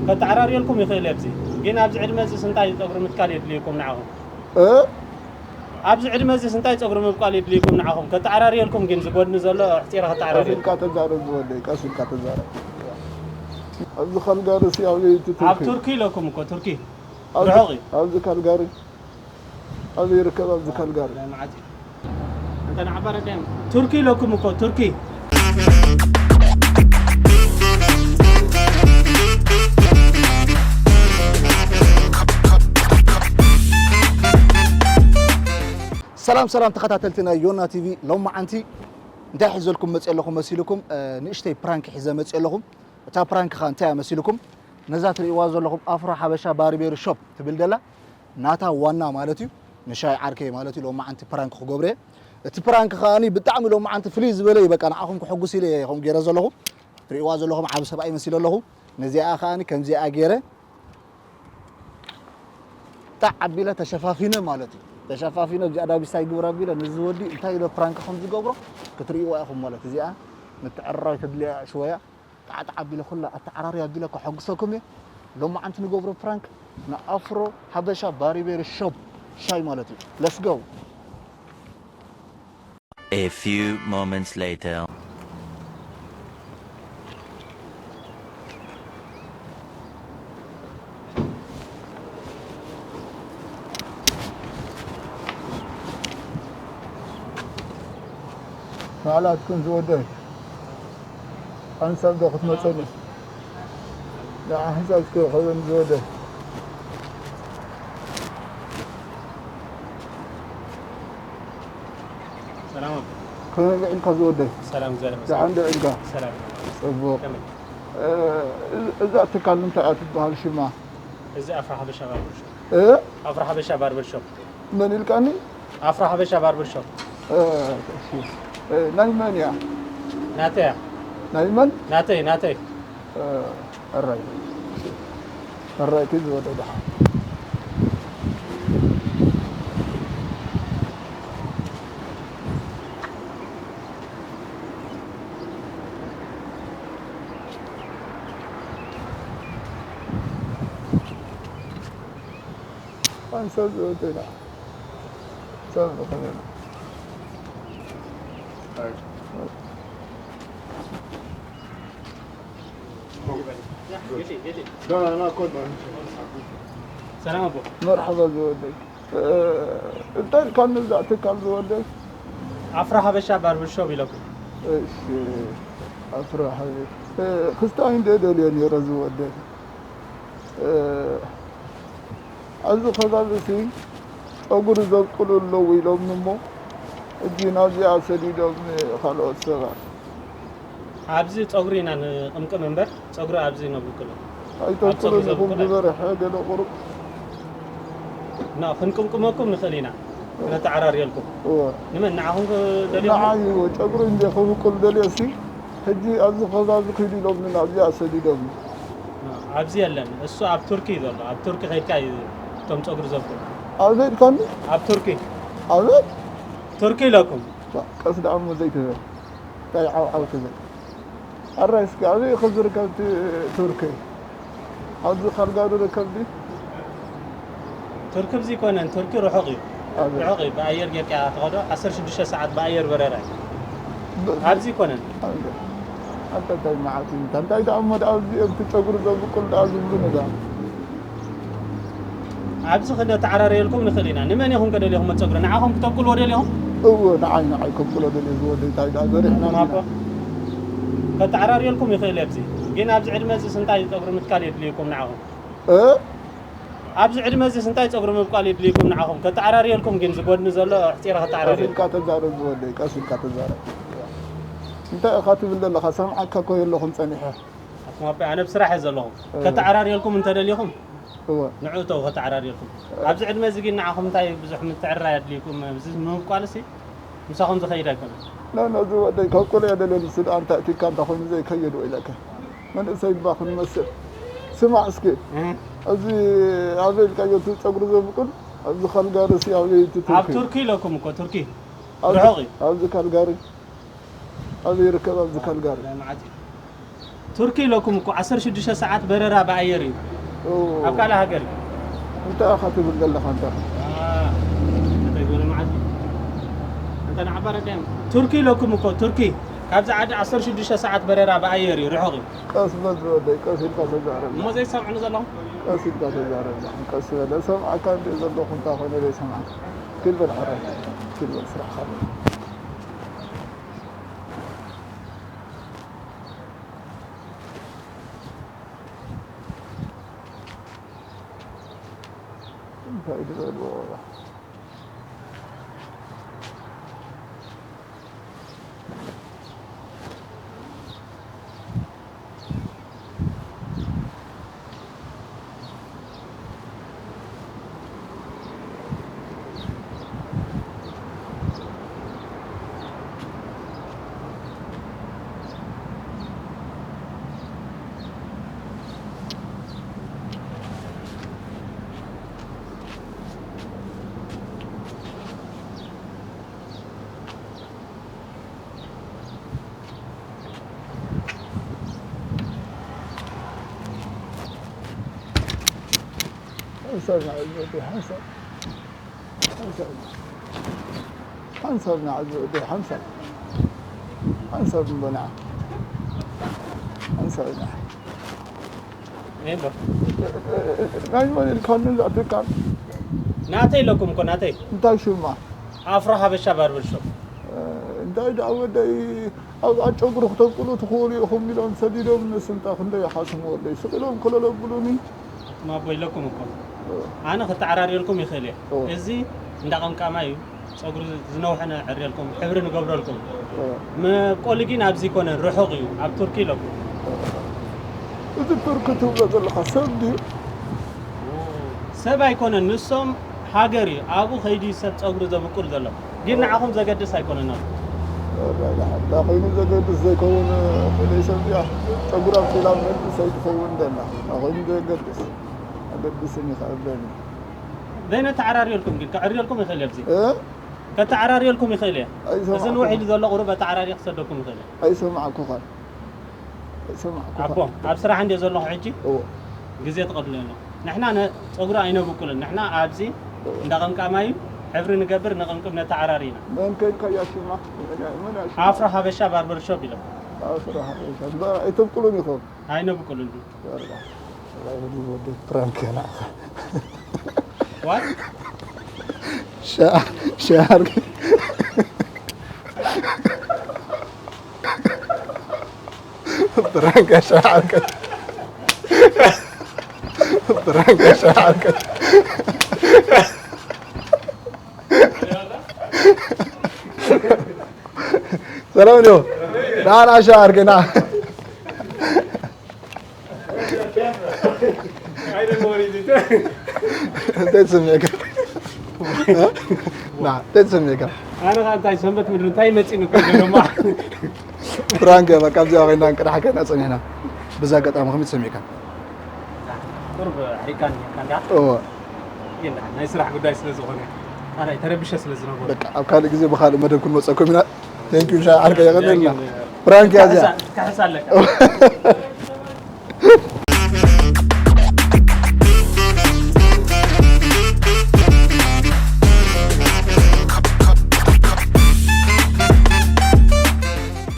ከተዓራርየልኩም ይኽእል እየ። ኣብዚ ግን ኣብዚ ዕድመ እዚስ እንታይ ጸጉሪ ምትካል የድልይኩም ንዓኹም? እ? ኣብዚ ዕድመ እዚስ እንታይ ጸጉሪ ምብቋል የድልይኩም ንዓኹም? ከተዓራርየልኩም ግን ዝጎድኒ ዘሎ ኣሕጺረ ቀስ ከተዓራርየልኩም። ኢልካ ተዛረብ ዝወደይ፣ ቀስ ኢልካ ተዛረብ። ኣብዚ ካልጋሪ ሲ ኣበይ እቲ ኣብ ቱርኪ? ቱርኪ ኢለኩም እኮ፣ ቱርኪ። ኣብዚ፣ ርሑቕ እዩ። ኣብዚ ካልጋሪ ኣበይ ይርከብ? ኣብዚ ካልጋሪ። ናይ መዓት እዩ። እንተ ንዓባር ኣዳም ቱርኪ ኢለኩም እኮ፣ ቱርኪ። ሰላም ሰላም ተኸታተልቲ ናይ ዮና ቲቪ፣ ሎማዓንቲ እንታይ ሒዘልኩም መፅእ ኣለኹም መሲልኩም? እ፣ ንእሽተይ ፕራንክ ሒዘ መፅእ ኣለኹም። እታ ፕራንክ ኸ እንታይ እያ መሲልኩም? ነዛ ትርእይዋ ዘለኹም ኣፍሮ ሓበሻ ባርቤር ሾፕ ትብል ደላ ናታ ዋና ማለት እዩ፣ ንሻይ ዓርከይ ማለት እዩ። ሎማዓንቲ ፕራንክ ክገብረ እየ። እቲ ፕራንክ ከኣኒ ብጣዕሚ ሎማዓንቲ ፍልይ ዝበለ እዩ። በቃ ንዓኹም ክሕጉስ ኢለ እየ ከምኡ ገይረ ዘለኹ። ትርእይዋ ዘለኹም ዓቢ ሰብኣይ መሲለ ኣለኹ። ነዚኣ ከኣኒ ከምዚኣ ገይረ ጣዕ ኣቢለ ተሸፋፊነ ማለት እዩ። ተሸፋፊነ እዚኣ ዳቢሳ ይግብር ኣቢለ ነዚ ወዲ እንታይ ኢለ ፕራንክ ከም ዝገብሮ ክትርእይዋ ኢኹም ማለት። እዚኣ ምትዕርራይ ተድልያ ሽወያ ጣዕጣዕ ኣቢለ ኩላ ኣተዓራርያ ኣቢለ ከሐጉሰኩም እየ። ሎማዓንቲ ንገብሮ ፕራንክ ንኣፍሮ ሓበሻ ባሪቤሪ ሾፕ ሻይ ማለት እዩ። Let's go። A few moments later. ባዕላትኩም ዝወደይ ሓንሳብ ዶ ክትመፀኒ? ንዓ ሓንሳብ እስኪ ኸበኒ ዝወደይ። ሰላም ኣቦ። ከመይ ውዒልካ ዝወደይ? ሰላም፣ እግዚኣብሔር ይመስገን። ደሓን ዶ ውዒልካ? ሰላም። ጽቡቕ። ከመይ? እ፣ እዛ ትካል እንታይ እያ ትበሃል ሽማ? እዚ ኣፍሮ ሓበሻ ባርበር ሾፕ። እ? ኣፍሮ ሓበሻ ባርበር ሾፕ። መን ኢልካኒ? ኣፍሮ ሓበሻ ባርበር ሾፕ። እ፣ እሺ። እ፣ ናይ መን እያ? ናተይ እያ። ናይ መን? ናተይ፣ ናተይ። እ፣ ሕራይ። ሕራይ እቲ ዝወደደ። ኣንሰብ ዝወደና። ሰብ ዝኾነና። ሰላም ኣቦ። መርሓባ ዝወደይ። እ፣ እንታይ ኢልካ ነዛ ትካል ዝወደይ? ኣፍሮ ሓበሻ ባርበር ሾፕ ኢለኩም። እሺ፣ ኣፍሮ ሓበሻ። እ፣ ክስታይ እንደ ደልዮ ነይረ ዝወደይ። እ፣ ኣብዚ ከባቢ እዚ ጸጉሪ ዘብቅሉ ኣለዉ ኢሎምኒ እሞ፣ ሕጂ ናብዚኣ ሰዲዶም ካልኦት ሰባት። ኣብዚ ጸጉሪ ኢና ንቕምቅም እምበር፣ ጸጉሪ ኣብዚ ነብቅሎ። ኣብ ጸጉሪ ኣይተብቅሉን ኢኹም ዘብቅል ዝበርሐ ገለ ቁሩብ። ና፣ ክንቅምቅመኩም ንኽእል ኢና፣ እወ። ክነተዓራርየልኩም። እወ። ንመን? ንዓኹም ደልዮም? ንዓይ እወ፣ ጸጉሪ እንደ ክብቁል ደልየሲ፣ ሕጂ ኣብዚ ከባቢ ኪዱ ኢሎምኒ ናብዚኣ ሰዲዶምኒ። ኣብዚ የለን፣ እሱ ኣብ ቱርኪ እዩ ዘሎ። ኣብ ቱርኪ ከይድካ እዩ እቶም ጸጉሪ ዘብቁል። ኣበይ ኢልካኒ? ኣብ ቱርኪ። ኣበይ? ቱርኪ ኢለኩም። ባ፣ ቀስ ደኣ እሞ ዘይትበል። እንታይ ዓው ዓው ትብል? ኣራይ እስኪ ኣበይ ኢኹ ዝርከብ እቲ ቱርኪ? ኣብዚ ካልጋሪ ርከብ ድዩ? ቱርኪ ኣብዚ ኣይኮነን፣ ቱርኪ ርሑቕ እዩ። ኣበይ? ርሑቕ እዩ፣ ብኣየር ጌርካ ኢኻ ትኸዶ፣ ዓሰርተ ሽዱሽተ ሰዓት ብኣየር በረራ እዩ። ብ-፣ ኣብዚ ኣይኮነን። ኣበይ? ኣንታ እንታይ መዓት እዩ? እንታይ ደኣ እሞ ደኣ ኣብዚ ኣብቲ ጸጉሪ ዘብቁል ደኣ ዝብሉኒ ደኣ። ኣብዚ ክነተዓራረየልኩም ንኽእል ኢና። ንመን ኢኹም ከደሊኹም ጸጉሪ? ንዓኹም ክተብቁልዎ ደሊኹም? እወ፣ ንዓይ፣ ንዓይ ከብቁሎ ደልየ ዝወደይ፣ እንታይ ደኣ በሪሕና ኣቱም ኣቦ፣ ኢና። ከተዓራርየልኩም ይኽእል እየ ኣብዚ። ግን ኣብዚ ዕድመ እዚስ እንታይ ጸጉሪ ምትካል የድልይኩም ንዓኹም? እ? ኣብዚ ዕድመ እዚስ እንታይ ጸጉሪ ምብቋል የድልይኩም ንዓኹም? ከተዓራርየልኩም ግን ዝጎድኒ ዘሎ ኣሕጺረ ቀስ ከተዓራርየልኩም። ኢልካ ተዛረብ ዝወደይ፣ ቀስ ኢልካ ተዛረብ። እንታይ ኢኻ ትብል ዘለኻ? ሰምዓካ እኮ የለኹን ጸኒሐ። ኣቱም ኣቦይ፣ ኣነ ብስራሕ እየ ዘለኹ። እ። ከተዓራርየልኩም እንተደሊኹም፣ እወ። ንዑ እተው ከተዓራርየልኩም። እ። ኣብዚ ዕድመ እዚ ግን ንዓኹም እንታይ ብዙሕ ምትዕርራይ ኣድልይኩም? እዚ ምብቋልሲ ምሳኹም ዝኸይድ ኣይኮነን። ኖ፣ ኖ፣ እዚ ወደይ ከብቁሎ እየ ደልየ፣ ንሱ ደኣ እንታይ እቲ እካ እንታይ ኮይኑ ዘይከይድ ኢለካ። መንእሰይ እባ ክንመስል። ስማዕ እስኪ፣ እ። እዚ ኣበይ ኢልካዮ እቲ ጸጉሪ ዘብቁል? ኣብዚ ካልጋሪ ሲ ኣበይ እቲ ኣብ ቱርኪ? ቱርኪ ኢለኩም እኮ፣ ቱርኪ። ኣብዚ፣ ርሑቕ እዩ። ኣብዚ ካልጋሪ? ኣበይ ይርከብ? ኣብዚ ካልጋሪ። ናይ መዓት እዩ። ቱርኪ ኢለኩም እኮ ዓሰርተ ሽዱሽተ ሰዓት በረራ ብኣየር እዩ። ኦ። ኣብ ካልእ ሃገር እዩ። እንታይ ኢኻ ትብል ዘለኻ እንታ? አ፣ እንታይ ዝበለ መዓልቲ? እንተ ንዓባር ኣዳዮም። ቱርኪ ኢለኩም እኮ፣ ቱርኪ። ካብዚ ዓዲ ዓሰርተ ሽዱሽተ ሰዓት በረራ ብኣየር እዩ፣ ርሑቕ እዩ። ቀስ በል ዝወደይ፣ ቀስ ኢልካ ተዛረብ። እሞ ዘይሰምዑኒ ዘለኹም? ቀስ ኢልካ ተዛረብ። ቀስ በለ። ሰምዓካ እንደ ዘለኹ እንታ ኾይነ ዘይሰምዓካ። ኪድ በል ሕራይ። ኪድ በል ስራሕኻ በል። እንታይ ዝበልዎ? ሓንሳብ ንዓይ ዝወደይ ሓንሳብ። ሓንሳብ። ሓንሳብ ንዓይ ዝወደይ ሓንሳብ። ሓንሳብ እምበ ንዓ። ሓንሳብ ንዓ። እምበር። ናይ መን ኢልካኒ እዛ ትካል? ናተይ ኢለኩም እኮ፣ ናተይ። እንታይ ሽማ? ኣፍሮ ሃበሻ ባርበር ሾፕ። እ፣ እንታይ ደኣ ወደይ፣ ኣብኣ ጨጉሪ ክተብቁሉ ትኽእሉ ኢኹም ኢሎም ሰዲዶም፣ ንስንታ ክንደይ ይሓስሙ ወደይ። ስቕ ኢሎም ኮለል ኣብሉኒ። ኣቱም ኣቦ ኢለኩም እኮ። እ። ኣነ ክተዓራርየልኩም ይኽእል እየ። እ። እዚ እንዳ ቀምቃማይ እዩ። ጸጉሪ ዝነውሐ ነዕርየልኩም፣ ሕብሪ ንገብረልኩም። እ። መብቆሊ ግን ኣብዚ ኣይኮነን፣ ርሑቕ እዩ፣ ኣብ ቱርኪ ኢለኩም። እዚ ቱርኪ ትብሎ ዘለኻ ሰብ ድዩ? ሰብ ኣይኮነን፣ ንሶም ሃገር እዩ፣ ኣብኡ ከይዱ እዩ ሰብ ጸጉሪ ዘብቁል ዘሎ። ግን ንዓኹም ዘገድስ ኣይኮነን ኣሎ። እንታይ ኮይኑ ዘገድስ ዘይከውን፣ ፍልይ ሰብ እያ። ጸጉራ ኣብሲላ መልስ ኣይትኸውን ደላ። እንታይ ኮይኑ ዘገድስ? ኣገድስን ይኸብደኒ። ዘይነተዓራርየልኩም ግን፣ ከዕርየልኩም ይኽእል እየ ኣብዚ። እ? ከተዓራርየልኩም ይኽእል እየ። ኣይሰማዕኩኻን። እዚ ንውሕ ኢሉ ዘሎ ቁሩብ ኣተዓራርየ ክሰደኩም ይኽእል እየ። ኣይሰማዕኩኻን። ኣይሰማዕኩኻን። ኣቦ፣ ኣብ ስራሕ እንድየ ዘለኹ ሕጂ እወ። ግዜ ትቐብለኒ። ንሕና ነ-፣ ጸጉሪ ኣይነብቁልን። ንሕና ኣብዚ እወ። እንዳ ቀምቃማዩ ሕብሪ ንገብር፣ ነቐምቅም፣ ነተዓራሪ ኢና። መን ከ ኢልካያ ሽማ? መን እያ፣ መን እያ ሽማ? ኣፍሮ ሃበሻ ባርበር ሾፕ ኢሎም። ኣፍሮ ሃበሻ። እምበር ኣይተብቁሉን ኢኹም? ኣይነብቁሉን። ወላ፣ ወላ፣ ወዲ ፕራንክ እያ ንዓኻ። What? ሻ-፣ ሻርክ። ፕራንክ ሻርክ። ፕራንክ ሻርክ። ሰላም ነው። ና፣ ና፣ ሻርክ፣ ና። እንታይ ተሰሚዕካ? ና፣ እንታይ ተሰሚዕካ? ኣነ ኸኣ እንታይ ሰንበት ምድሪ እንታይ መጺኒ እኮ ገረማ። ፕራንክ በቃ፣ ኣብዚኣ ኮይና እንቅዳሕ ኮይና ጸኒሕና። ብዛ ኣጋጣሚ ከመይ ተሰሚዕካ? ቁሩብ ኣሕሪቃኒ ነይርካ እንዳ? እወ። የላ፣ ናይ ስራሕ ጉዳይ ስለ ዝኾነ፣ ካልኣይ ተረቢሸ ስለ ዝነበርኩ። በቃ፣ ኣብ ካልእ ግዜ ብኻልእ መደብ ክንመጸኩም ኢና። ቴንክ ዩ፣ ሻ ዓርከይ፣ የቐንየልና። ዳግም ፕራንክ እያ እዚኣ። ክሕሳ-፣ ክሕሳ ኣለካ።